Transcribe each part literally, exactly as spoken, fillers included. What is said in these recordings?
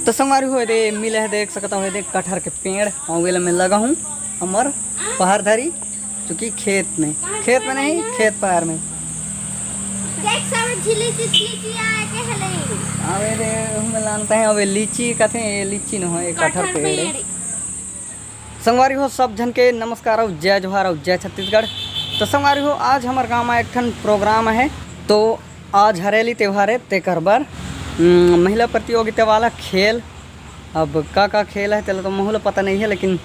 तो संगवारी हो, एदे मिले हे, देख सकत हो, एदे कटहर के पेड़, अउ एला मैं लगा हूँ हमर पहार धरी, चूँकि खेत में, खेत में नहीं, खेत पार में। देख, सब झिली चिची चिया के हले। अउ एदे हमें लानता है, अबे लीची कथे, ये लीची न हो, ये कटहर कटहर पेड़ है। पेड़। संगवारी हो, सब झन के नमस्कार अउ जय जोहार अउ जय छत्तीसगढ़। तो संगवारी हो, आज हमर गांव में एक ठन प्रोग्राम है, तो आज हरेली त्योहार है, तेकर बर, उम, महिला प्रतियोगिता वाला खेल। अब का का खेल है, तेला तो महू ला पता नहीं है, लेकिन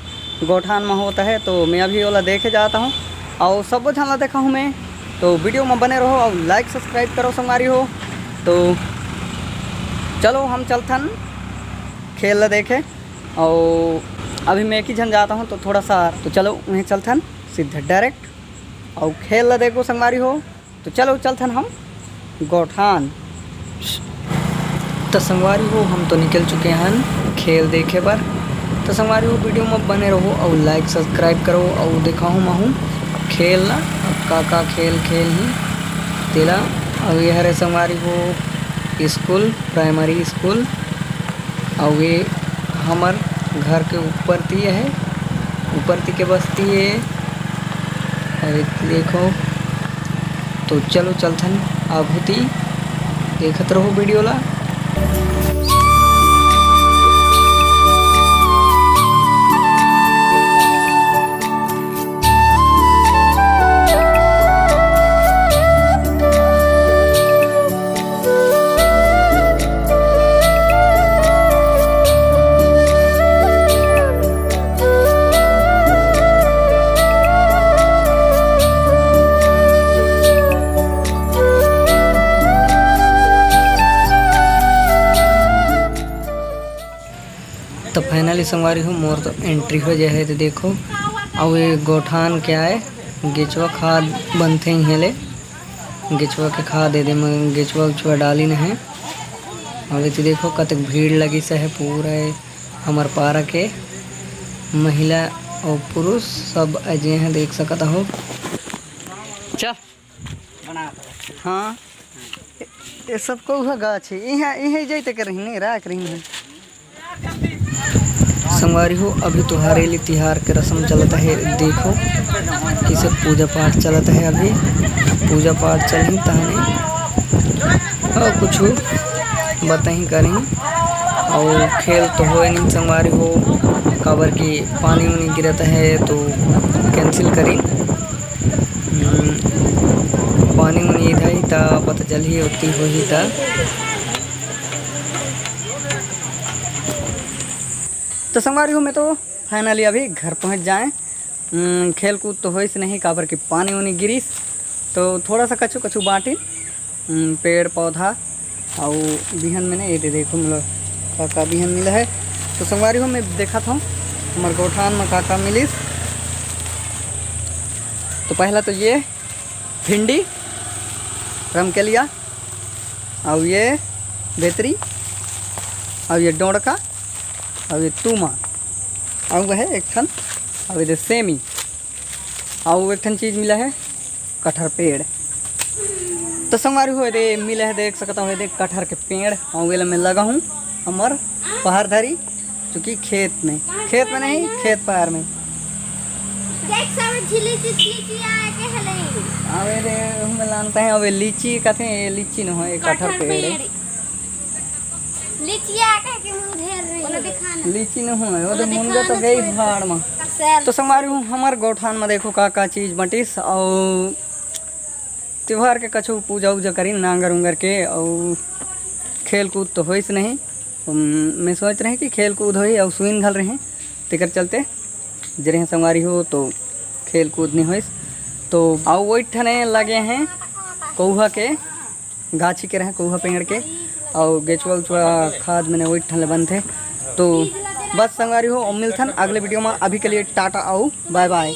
गौठान में होता है, तो मैं अभी ओला देखे जाता हूँ अउ सबो झन ला देखा हूँ मैं। तो वीडियो में बने रहो अउ like subscribe करो संगवारी हो। तो चलो हम चलथन खेल ला देखे। अउ अभी मैं एक ही झन जाता हूँ, तो थोड़ा सा, तो चलो उहें चलथन सीधा direct अउ खेल ला देखो संगवारी हो। तो चलो चलथन हम गौठान। तो संगवारी हो, हम तो निकल चुके हन खेल देखे बर। तो संगवारी हो, वीडियो में बने रहो अउ like subscribe करो अउ देखाहूँ महू खेल ला, अब का का खेल खेल ही तेला। अउ ये हरे संगवारी हो स्कूल, प्राइमरी स्कूल, अउ ये हमर घर के ऊपर ती है, ऊपर ती के बस्ती है। अरे देखो, तो चलो चलथन आगू ती, देखत रहो वीडियो ला। तो finally संगवारी हो, मोर तो entry हो जाए है। तो देखो, अउ ये गौठान क्या है, गेचवा खाद बनथे इहें ले, गेचवा के खाद दे दे, मैं गेचवा उचवा डालिन है। अउ एती देखो, कतेक भीड़ लगिस है, पूरा ये हमर पारा के महिला अउ पुरुष सब अजे हैं, देख सकत हो। चल। हाँ, ये सब कौहा गाछ है, इहाँ, इहाँ जैते के रही नहीं, राख रही है। संगवारी हो, अभी तो हरेली तिहार के रस्म चलत है। देखो, किसे पूजा पाठ चलत है, अभी पूजा पाठ चलही तहने अउ कुछ बताही करही। अउ खेल तो होए नहीं संगवारी हो, काबर कि पानी उनी गिरत है तो cancel करी। हम्म, पानी उनी इधर ही ता पता चलही, ओती होही ता। तो संगवारी हो, मैं तो finally अभी घर पहुँच जाए। हम्म, खेल कूद तो होइस नहीं, काबर कि पानी उनी गिरिस, तो थोड़ा सा कछु कछु बांटिन, हम्म, पेड़ पौधा अउ बिहन में ने, ये दे देखो, मतलब का का बिहन मिला है। तो संगवारी हो, मैं देखत हूँ हमर गौठान में का का मिलिस। तो पहला तो ये भिंडी, रमकेलिया, अउ ये बेतरी, अउ ये डोंड़का, अउ ये तूमा, अउ वह एक ठन, अउ ये सेमी, अउ एक ठन चीज मिला है, कटहर पेड़। तो संगवारी हो, एदे मिले है, देख सकत हो, एदे कटहर के पेड़, अउ एला मैं लगा हूँ हमर पहार धरी, चूँकि खेत में, खेत में नहीं, खेत पार में। देख, सब झिली चिची चिया के हले। अबे रे, हमें लानता है, अबे लीची कथे, ये लीची न हो, ये कटहर कटहर पेड़ है। पेड़। लिचिया कह के मुंह घेर रही है। लीची न हो, वो तो मुंगा तो गई भाड़ में। सर। तो संगवारी हो, हमर गौठान में देखो का का चीज बंटिस, अउ त्योहार के कछु पूजा उजा करिन नांगर उंगर के, अउ खेल कूद तो होइस नहीं। उम, मैं सोच रहे कि खेल कूद होही अउ सुइन घल रहे, तेकर चलते जे रहे संगवारी हो तो खेल कूद नहीं होइस। तो अउ वही ठने लगे हैं कौहा के, गाछी के रहे कौहा पेड़ के, अउ गेचुआ उचुआ खाद मैंने वही ठन ले बनथे। तो बस संगवारी हो, अउ मिलथन अगले वीडियो में। अभी के लिए टाटा अउ बाय बाय।